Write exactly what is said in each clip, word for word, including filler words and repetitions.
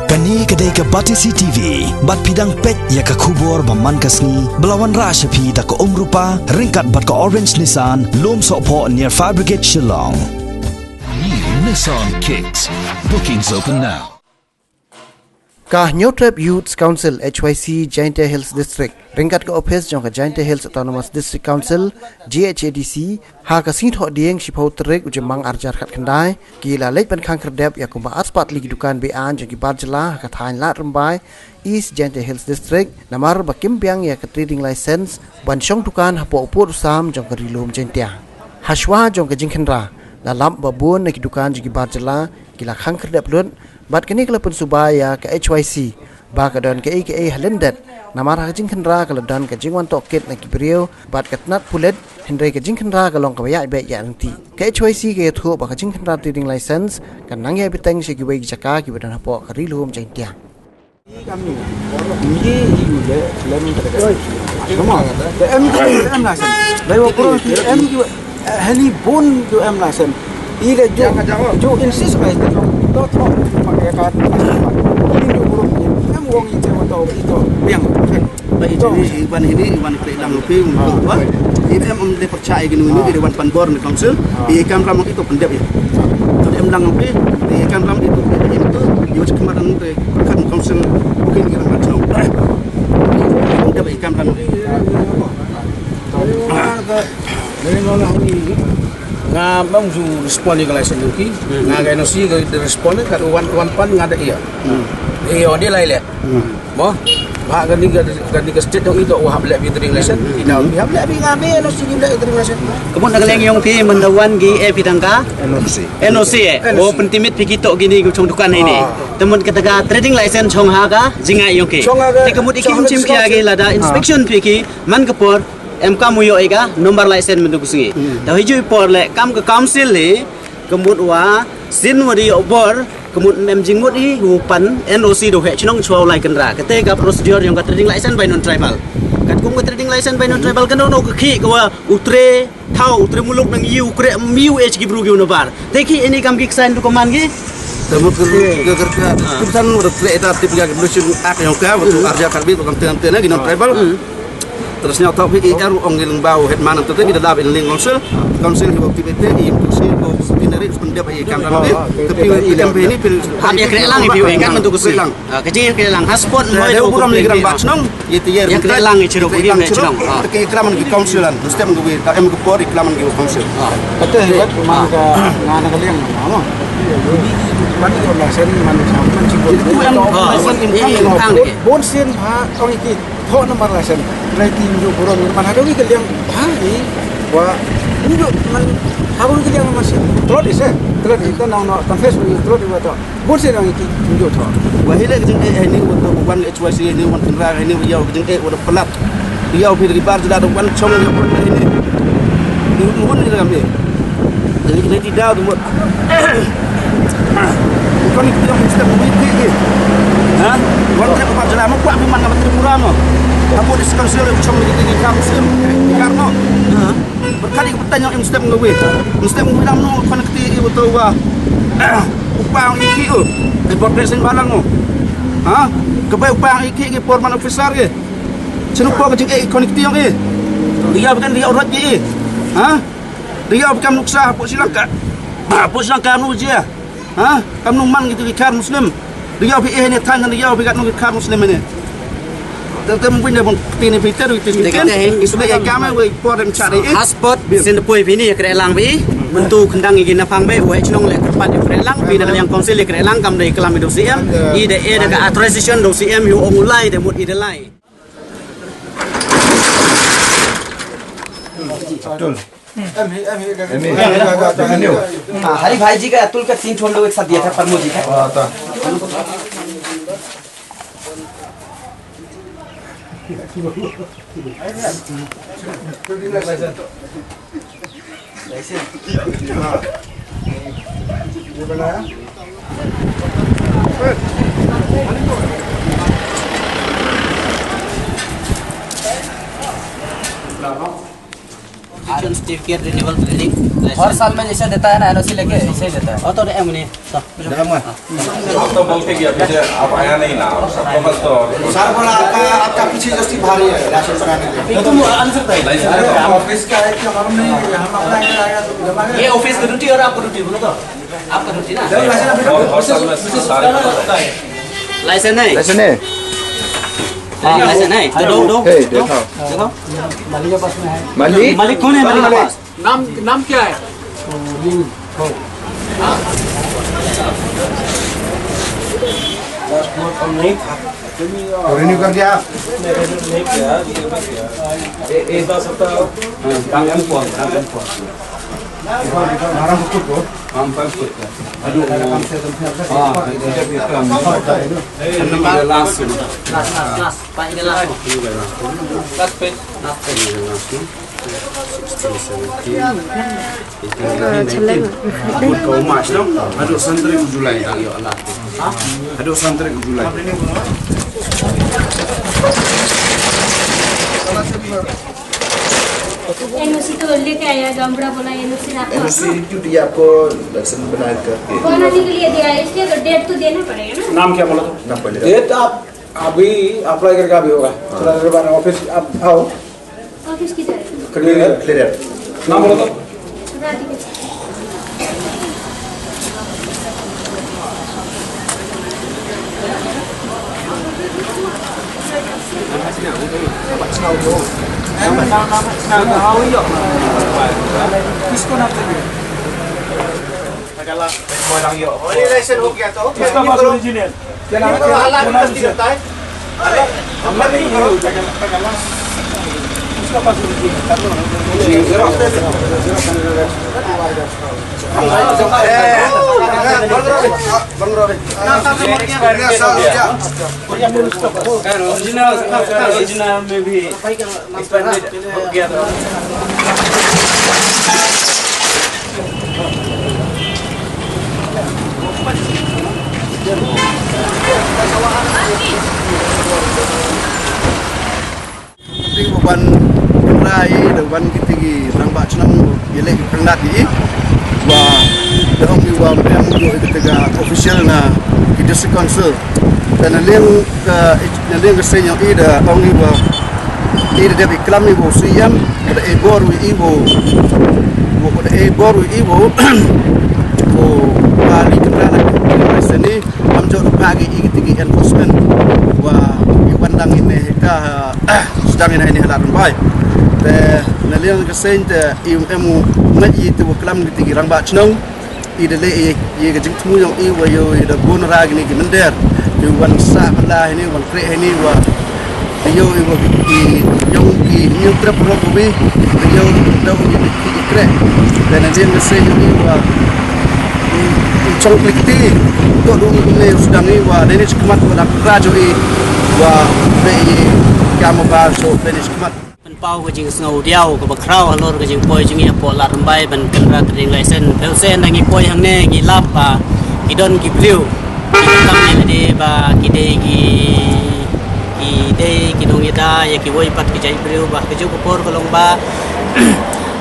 Kane ka dei ka Batesi T V, bad phi dang peit ïa ka khubor ba man ka sngi, ba la wanrah sha phi da ka Umrupa, ryngkat bad ka Orange Nissan, Lumsohphoh near Fire Brigade Shillong. New Nissan Kicks. Bookings open now. Ka Hynñiewtrep Youth Council, H Y C, Jaintia Hills District, ryngkat ka ophis jong ka Jaintia Hills Autonomous District Council, J H A D C, ha ka sngi Thohdieng shiphew tarik u Jymmang arhajar khatkhyndai, ki la leit ban khang khyrdep ïa kumba arspah tylli ki dukan be-aiñ jong ki bar jylla ha ka thaiñ Ladrymbai, East Jaintia Hills District, namar ba kim biang ïa ka trading license ban shong dukan hapoh u pud u sam jong ka Ri Lum Jaintia. Hashwa jong ka jingkhynra, la lap ba bun na ki dukan jong ki bar jylla ki la khang khyrdep lut, bad kane ka la pynsuba ïa ka H Y C ba ka don kaei kaei ha lyndet, namar ha ka jingkhynra ka la don ka jingwan tohkit na ki briew bad ka tnat pulit, hynrei ka jingkhynra ka long kaba ïaid beit ïaid ryntih. Ka H Y C ka ïathuh ba ka jingkhynra trading license kan nang ïai bteng sha kiwei ki jaka kiba don hapoh ka Ri Lum Jaintia. Kam ni. Ni i u le lem ka. Come on. Te em ki em la sen. Dei wa pro ki em ki, eh, hani bun ki em la sen. I le ju, ju insist bai te. To to ma ka ka. Ni ju pro ki em wong i te wa to i to. Biang. Ba i to ni i wan hini i wan kre lang pi. Ba i em em le percaya gini ni i wan pan bor ni council. I kam ram i to pendep i. To em lang pi. I kam ram i to i to. I wa cik kemarin te. Kan council booking ki rang Chnong. Kum da ba i kam kan. Nga mam ju respond ïa ka license jong ki. Nga ka N O C ka respond ka wan wan pan nga da ïa. Ïa wan dia lai le. Mo. Ba ka ni ka ni ka state jong i to wa hap le bi trading license. I da bi hap le bi nga bi N O C bi le trading license. Ka mut na ka liang jong phi mynta wan ki e phi tang ka N O C. N O C eh. O pyntimit phi ki to kini ki chong dukan ini. Te mut kata ka trading license chong ha ka jingai jong ki. Te ka mut i kim chim khia ki lada inspection phi ki man ka por em kam u ïoh ïa ka number license mynta ka sngi. Te hiju i por le kam ka council hi ka mut wa sien wa dei ïoh bor ka mut em jingmut hi u pan N O C da u heh chnong chwa u lai kynra. Kata ka procedure jong ka trading license bai non tribal. Katkum ka trading license bai non tribal ka no no ka khih ka wa u tre thaw u tre muluk nang ïu kreh miu eh ki bru ki u nabar. Te ki ini kam ki ksain tu ka man ki. Te mut ka ka ka ka san mut tre ta tip ga ki bru shin ak yong ka mut arja karbi ko kam te te na ki non tribal. Terus nyau tau hi er ong ngi leng bau hetman tu te ki da lab in ling council. Council hi waktu bete i tu si ko pinari pendep i kam ram te. Tapi i kam ini pil. Hab ya kreh lang i piu kan tu kusi. Ka jingïakren lang ha spot mo. Ïa burom ni gram ba chnong. Ïa kreh lang i chiruk i me chnong. Te ki klam ki council an. Step ngi wi ta em ki por i klam ki council. Kata hi wat man ka nga na ka liang na mo. Ban ki la sen man sam man chi ko. Bon sen ha ong ki tho number la sen. Lai ki ju burom man ha ka wi ka liang ha i wa ju man ha ka wi ka liang man si. Trot i se. Trot i ta nong no confess wi trot i wa ta. Bun sien ong iti, njo tho. Wa hi le ka jingeh, eh, ni wa to wan H Y C, ni wan tynra, ni wa ïaw ka jingeh, wa da palat. Ïaw phi da ki bar jylla da wan chong ïa palat ni. Ni wa ni da kam eh. Ni ki da ki da da wa. Kon ni ki da ki step wi ki ki. Ha? Wan ka bar jylla mo kwa bi man ka Tripura mo. Apo di sekam sel chong ni ki ki kam sel. Ki kar no. Ha? Berkali ka pyrtanyang em step nga wei. Em step nga wei dang no kon kti i wa to wa. Upang i ki u. Ai bor presen balang mo. Ha? Ka bai upang i ki ki por man officer ki. Chenu por ka jing e kon kti yong i. Dia bukan dia urat ki. Ha? Dia bukan nuksa po silangka. Po silangka nu je. Ha? Kam nu man gitu ki kar Muslim. Riaw phi eh ne than riaw phi kat nong kar Muslim ne. Tem tem win ne bon pini phi ter wi pini phi ter. Isu ne ka kama wi por dem chari eh. Haspot sin poi pini ya kre lang bi. Mentu kendang igi na pang be wei chnong le kerpat ya kre lang bi da yang council ya kre lang kam da iklam do C M. I da eh da ka authorization do C M yu ong ulai da mut i da lai. Abdul. Em hi, em hi, ka, ka, ka, ka, ka, ka, ka, ka. हाँ, हरी भाई जी का अतुल का सीन छोड़ लो, एक साथ दिया था प्रमोद जी का। हाँ, था। हाँ। ये बनाया? Certificate renewal training license. हर साल में जैसे देता है ना, एनओसी लेके, ऐसे ही देता है। और तो एम नहीं, तो। आप तो बोल के गया, पीछे आप आया नहीं ना, आपको बस तो। सर बोला, आपका, आपका पीछे जैसी भारी है, लाइसेंस बनाने के लिए। तो तुम आंसर था। लाइसेंस का ऑफिस क्या है कि हमारे में, हम अपना ये आया तो जमा ये ऑफिस की ड्यूटी और आपकी ड्यूटी, बोलो तो। आपका ड्यूटी ना? सर, लाइसेंस अभी और, और साल में सारे होता है। लाइसेंस नहीं? लाइसेंस नहीं? हाँ, लाइसेंस नहीं? तो दो, दो, ए, दो। देखो। देखो। मालिक के पास में है। मालिक? मालिक कौन है मालिक के पास? नाम, नाम क्या है? रिन्यू कर दिया? नहीं, रिन्यू नहीं किया, रिन्यू नहीं किया। ए-, एक बार सबका काम एम कौन, काम एम कौन। हम पास करते हैं। हाँ, लास्ट। लास्ट, लास्ट, लास्ट। लास्ट पे। लास्ट पे। Sixteen, seventeen, eighteen, nineteen. Kau March, no? Haduh san tarik Julai. Haduh san tarik Julai. एनओसी तो लेके आया, गामबुढ़ा बोला एनओसी रखो। एनओसी क्यों दिया आपको? लाइसेंस बनाया करके। कौन आदमी के लिए दिया है? इसलिए तो डेट तो देना पड़ेगा ना। नाम क्या बोला था? नाम पहले। डेट आप अभी अप्लाई करके अभी होगा। थोड़ा देर बाद ऑफिस आप आओ। ऑफिस किधर है? क्लियर, क्लियर। नाम बोलो तो। राधिका। किसको नाम चाहिए? लाइसेंस हो गया तो? इसका पास ओरिजिनल। क्या नाम है? क्या नाम है? उसका पास ओरिजिनल। ओरिजिनल, ओरिजिनल में भी Ban rai da ban kiti ki rangbah chnong ïaleh ki pyrnat ki, wa da ong ki wa em ïoh kiti ka official na ki district council. Da na liang ka, na liang ka seng ïoh i da ong i wa i da dep i klam i wa u C M da e bor wi i wa, wa da e bor wi i wa, wa ba li kynra na ka seni. Am jok da pagi i kiti ki enforcement wa i wan dang i ne hekta, sdang i ne hekta la rang bai. Te na liang ka seng te i em u ngat i te wa klam kiti ki rangbah chnong. I da le i, i ka jingthmu yong i wa yo i da bun ra kini ki mender. I wan sa pala ini wan kre ini wa yo i wa i yong i ni trep ro ko bi yo da i ni ki kre. Dan na liang ka seng yong i wa i chong klik ti to du ne sdang i wa ne ni chikmat wa da ra jo i wa be i ka mo ba so be ni chikmat. Pynpaw ka jingsngew diaw kaba khraw halor ka jingpoi jong ngi hapoh Lad Rymbai ban kynrad trading license. Te u sien ngi poi hangne ngi lap ba ki don ki briew ki kam ne lade ba ki dei ki, ki dei ki nongïada ïa kiwei pat ki jait briew ba ka juh ka por ka long ba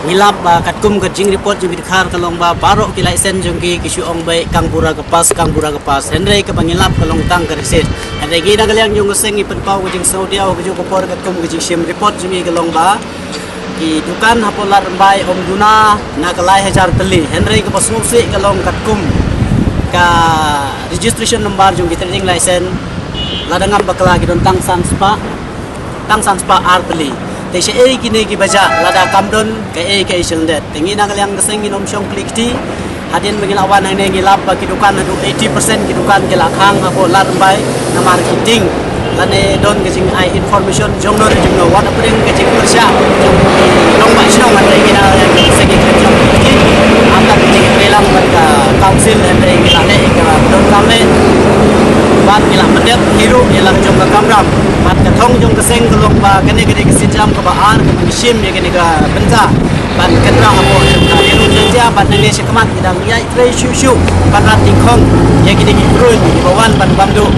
ngi lap ba katkum ka jingreport jong ki dkhar ka long ba baroh ki license jong ki ki shu ong beit kang bura ka pass, kang bura ka pass. Hynrei kaba ngi lap ka long tang ka receipt. Hynrei ngi na ka liang jong ka seng ngi pynpaw ka jingsngew diaw ka juh ka por katkum ka jingshim report jong ngi ka long ba ki dukan hapoh Lad Rymbai ym duna na ka lai hajar tylli. Hynrei kaba sngewsih ka long katkum ka registration number jong ki trading license lada ngam bakla ki don tang san spah, tang san spah ar tylli. Te shaei kine kiba jah lada kam don kaei kaei shisien. Te ngi na ka liang ka seng ngin ym shong kli kti. Hadien ba ngi la wan hangne ngi lap ba ki dukan haduh eighty percent ki dukan ki la khang hapoh Lad Rymbai namar ki ding lane don ka jingai information jongno jongno wat hapdeng ka jingpyrshah jong ki nongbah shnong. Hynrei ngi na ka seng ngi khlem shong kti. Hangta ka jingtreilang bad ka council hynrei ngi la leh ka donkam leh bad ngi la pyndep hi ruh ïa la ka jong ka kamram. Bad ka thong jong ka seng ka long ba kane ka dei ka sienjam kaba ar kaba ngi shim ïa kane ka bynta. Ban kynrad hapoh jong ka ïa ruh jong jia ban nang ïa shakhmat ngi dang ïai trei shuh shuh ban rat nyngkong ïa kine ki kruiñ kiba wan ban bam duh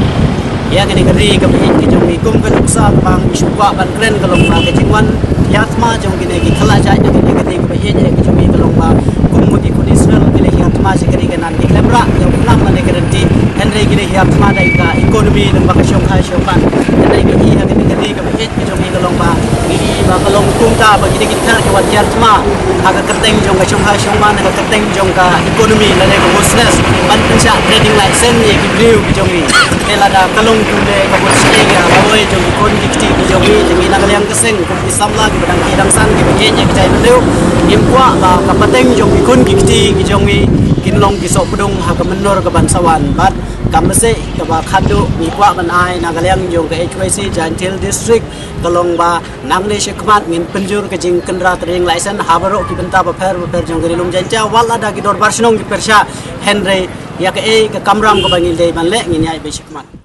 ïa kane ka ri kaba ïeit ka jong ngi Kum ka nuksa ba ngi shu kwah ban kren ka long ba ka jingwan hiar thma jong kine ki khlajait na kane ka ri kaba ïeit ka jong ngi ka long ba kum ki khun Israel ki la hiar thma sha ka ri Kanaan, ki khlem rah ïa u khnam lane ka rynti. Hynrei ki la hiar thma da ka economy, da ka shongkai shongman. Hynrei ka ri, ka ri kaba ïeit ka jong ngi ka long ba ngi i ba ka long kumta ba kine ki thar ki wan hiar thma ha ka kyrteng jong ka shongkai shongman, ha ka kyrteng jong ka economy lane ka business, ban pynshah trading license ïa ki briew ki jong ngi. Te lada ka long kumne ka business ïa lawei jong ki khun ki kti ki jong ngi, jong ngi na ka liang ka seng kum ki samla kiba dang ki dang san kiba ïeit ïa ki jait bynriew, ngim kwah ba ka pateng jong ki khun ki kti ki jong ngi kin long ki sohpdung ha ka mynnor kaban sa wan. Bad ka message kaba khatduh ngi kwah ban ai na ka liang jong ka H Y C Jaintia Hills District ka long ba nangne shakhmat ngin pynjur ka jingkynra trading license ha baroh ki bynta bapher bapher jong ka Ri Lum Jaintia, wat lada ki dorbar shnong ki pyrshah. Hynrei ïa kaei ka kamram kaba ngi dei ban leh ngin ïaid beit shakhmat.